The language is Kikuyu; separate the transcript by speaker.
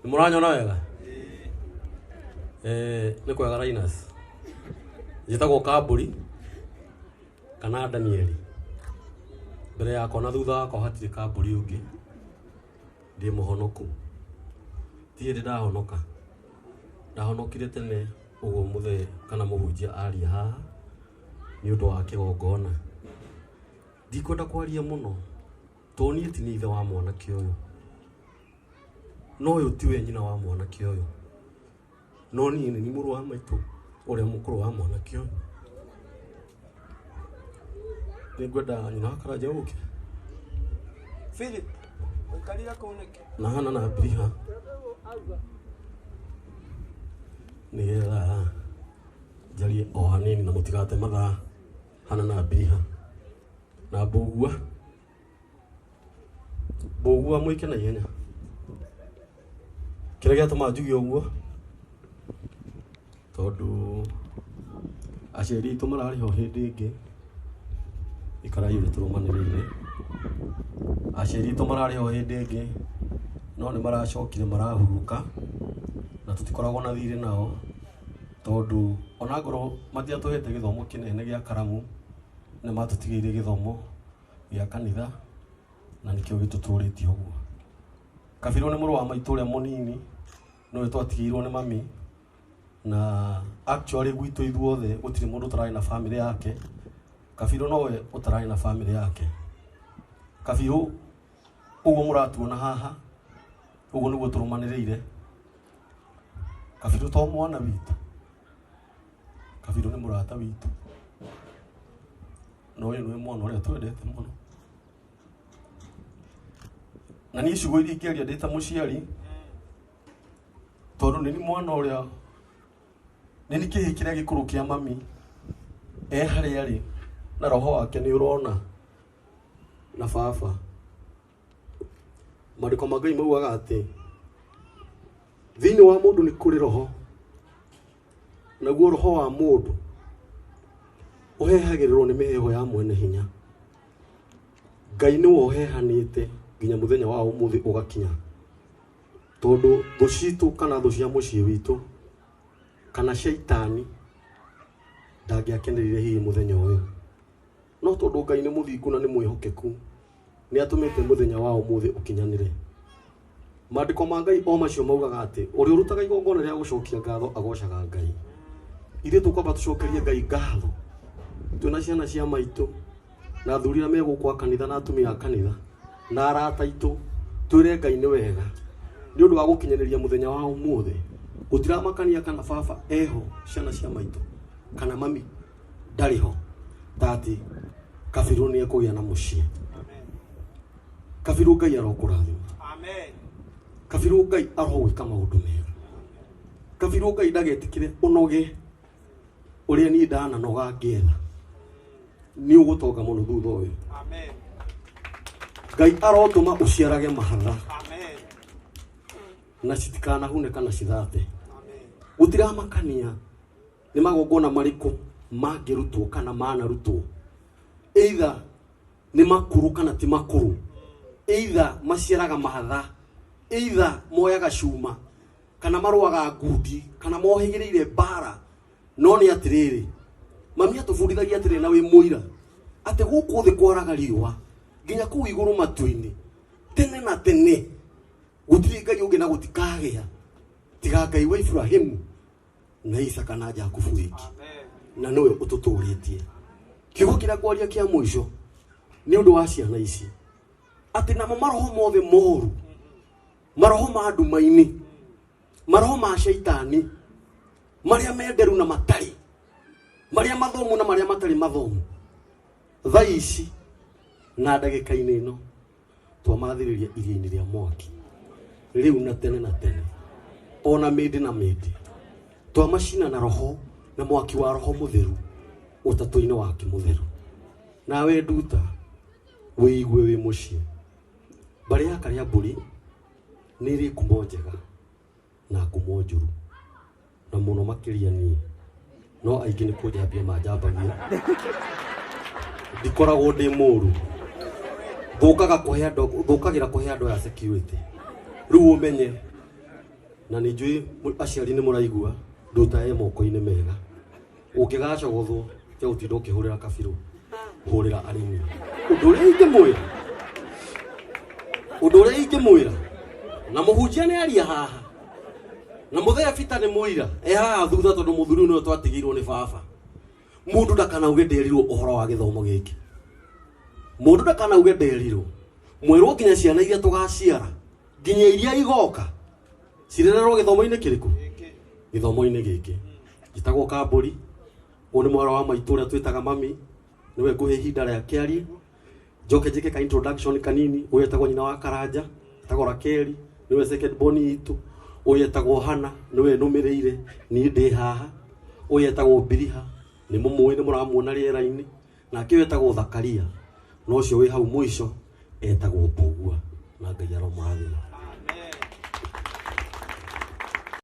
Speaker 1: Nĩ mũranyona wega? Nĩ kwega Linus. Njĩtagwo Kambũri kana Danieli. Mbere yakwa na thutha wakwa hatirĩ Kambũri ũngĩ. Ndĩ mũhonoku. Ti hĩndĩ ndahonoka. Ndahonokire tene ũguo mũthee kana mũhunjia aria haha nĩ ũndũ wa kĩgongona. Ndikwenda kwaria mũno tondũ niĩ ti niĩ ithe wa mwanake ũyũ. No ũyũ tiwe nyina wa mwanake ũyũ. No niĩ nĩ niĩ mũrũ wa maitũ ũrĩa mũkũrũ wa mwanake ũyũ. Nĩngwenda nyina wa Karanja ũke.
Speaker 2: Philip, ũikarire kũu nĩkĩ?
Speaker 1: Na Hana na Biliha nĩgetha njarie o hanini na mũtigate mathaa. Hana na Biliha na Mbũgua. Mbũgua mũike na ihenya. Kĩrĩa gĩatũma njuge ũguo tondũ aciari aitũ mararĩ ho hĩndĩ ĩngĩ, ikarai ũrĩa tũrũmanĩrĩire. Aciari aitũ mararĩ ho hĩndĩ ĩngĩ no nĩ maracokire marahurũka na tũtikoragwo na thirĩ nao tondũ onangorwo matiatũhete gĩthomo kĩnene gĩa karamu, nĩ matũtigĩire gĩthomo gĩa kanitha na nĩkĩo gĩtũtũrĩtie ũguo. Kabirũ nĩ mũrũ wa maitũ ũrĩa mũnini nĩwe twatigĩirwo nĩ mami na actually gwitũ ithuothe gũtirĩ mũndũ ũtararĩ na bamĩrĩ yake. Kabirũ nowe ũtararĩ na bamĩrĩ yake. Kabirũ ũguo mũratuona haha ũguo nĩguo tũrũmanĩrĩire. Kabirũ to mwana witũ, Kabirũ nĩ mũrata witũ na ũyũ nĩwe mwana ũrĩa twendete mũno. Na niĩ ciugo iria ingĩaria ndĩ ta mũciari, tondũ nĩ niĩ mwana ũrĩa, nĩ niĩ kĩhĩĩ kĩrĩa gĩkũrũ kĩa mami, e harĩa arĩ na roho wake nĩ ũrona na baba. Maandĩko ma Ngai maugaga atĩ thĩinĩ wa mũndũ nĩ kũrĩ roho, naguo roho wa mũndũ ũhehagĩrĩrwo nĩ mĩheho ya mwene hinya. Ngai nĩwe ũhehanĩte nginya mũthenya wa ũmũthĩ ũgakinya, tondũ thũ citũ kana thũ cia mũciĩ witũ kana caitani ndangĩakenereire hihi mũthenya ũyũ. No tondũ Ngai nĩ mũthingu na nĩ mwĩhokeku, nĩ atũmĩte mũthenya wa ũmũthĩ ũkinyanĩre. Maandĩko ma Ngai o macio maugaga atĩ ũrĩa ũrutaga igongona rĩa gũcokia ngatho agocaga Ngai. Ithuĩ tũkwamba tũcokerie Ngai ngatho twĩna ciana cia maitũ na athuri arĩa me gũkũ a kanitha na atumia a kanitha na arata aitũ, twĩre Ngai nĩ wega nĩ ũndũ wa gũkinyanĩria mũthenya wa ũmũthĩ. Gũtiramakania kana baba eho ciana cia maitũ kana mami ndarĩ ho, ta atĩ Kabirũ nĩ ekũgĩa na mũciĩ. Kabirũ Ngai arokũrathima.
Speaker 2: Amen.
Speaker 1: Kabirũ Ngai arogwĩka maũndũ mega. Kabirũ Ngai ndagetĩkĩre ũnoge ũrĩa niĩ ndananoga ngĩetha. Nĩ ũgũtonga mũno thutha ũyũ.
Speaker 2: Amen.
Speaker 1: Ngai arotũma ũciarage mahatha
Speaker 2: Amen.
Speaker 1: na citikanahune kana cithate.
Speaker 2: Amen.
Speaker 1: Gũtiramakania nĩ magongona marĩkũ mangĩrutwo kana manarutwo, either nĩ makũrũ kana ti makũrũ, either maciaraga mahatha, either moyaga cuma kana marũaga ngundi kana mohĩgĩrĩire mbara. No nĩ atĩrĩrĩ, mami atũbundithagia atĩrĩrĩ na wĩ mũira atĩ gũkũ thĩ kwaraga riũa nginya kũu igũrũ matu-inĩ tene na tene gũtirĩ Ngai ũngĩ na gũtikagĩa tiga Ngai wa Iburahĩmu na Isaka na Jakubu wiki na nĩwe ũtũtũrĩtie. Kiugo kĩrĩa ngwaria kĩa mũico nĩ ũndũ wa ciana ici, atĩ namo maroho mothe moru, maroho ma nduma-inĩ, maroho ma caitani, marĩa menderu na matarĩ, marĩa mathomu na marĩa matarĩ mathomu, thaa ici na ndagĩka-inĩ ĩno twamathĩrĩria iria-inĩ rĩa mwaki rĩu na tene na tene, ona mĩndĩ na mĩndĩ. Twamacina na roho na mwaki wa roho mũtheru ũtatũ-inĩ wake mũtheru. Nawe nduta wĩigue wĩ mũciĩ. Mbarĩ ya Karĩa Mbũri nĩ ĩrĩ ngumo njega na ngumo njũru, na mũno makĩria niĩ, no aingĩ nĩ kũnjambia manjambagia. Ndikoragwo ndĩ mũru, thũkaga kũhe andũ, thũkagĩra kũhe andũ aya security. Rĩu ũmenye Na nĩ njũĩ aciari nĩ mũraigua nduta e moko-inĩ mega. Ũngĩgacogothwo tiga gũtinda ũkĩhũrĩra kabirũ, hũrĩra arĩmi. Ũndũ ũrĩa ingĩmwĩra, ũndũ ũrĩa ingĩmwĩra, na mũhunjia nĩ aria haha, na mũthee Bita nĩ mũira e haha thutha, tondũ mũthuri ũyũ nĩwe twatigĩirwo nĩ baba. Mũndũ ndakanauge nderirwo ũhoro wa gĩthomo gĩkĩ, mũndũ ndakanauge nderirwo. Mwĩrwo nginya ciana iria tũgaciara, nginya iria igoka, cirererwo gĩthomo-inĩ kĩrĩkũ? Gĩthomo-inĩ gĩkĩ. Njĩtagwo Kambũri, ũyũ nĩ mwarĩ wa maitũ ũrĩa twĩtaga mami, nĩwe ngũhe ihinda rĩa kĩarie, njoke njĩke ka introduction kanini. Ũyũ etagwo nyina wa Karanja, etagwo Rakeli, nĩwe second born itũ. Ũyũ etagwo Hana, nĩwe nũmĩrĩire niĩ ndĩ haha. Ũyũ etagwo Biriha, nĩ mũmũĩ, nĩ mũramuona rĩera-inĩ. Nake ũyũ etagwo Thakaria, na ũcio wĩ hau mũico etagwo Mbũgua, na Ngai aromũrathima.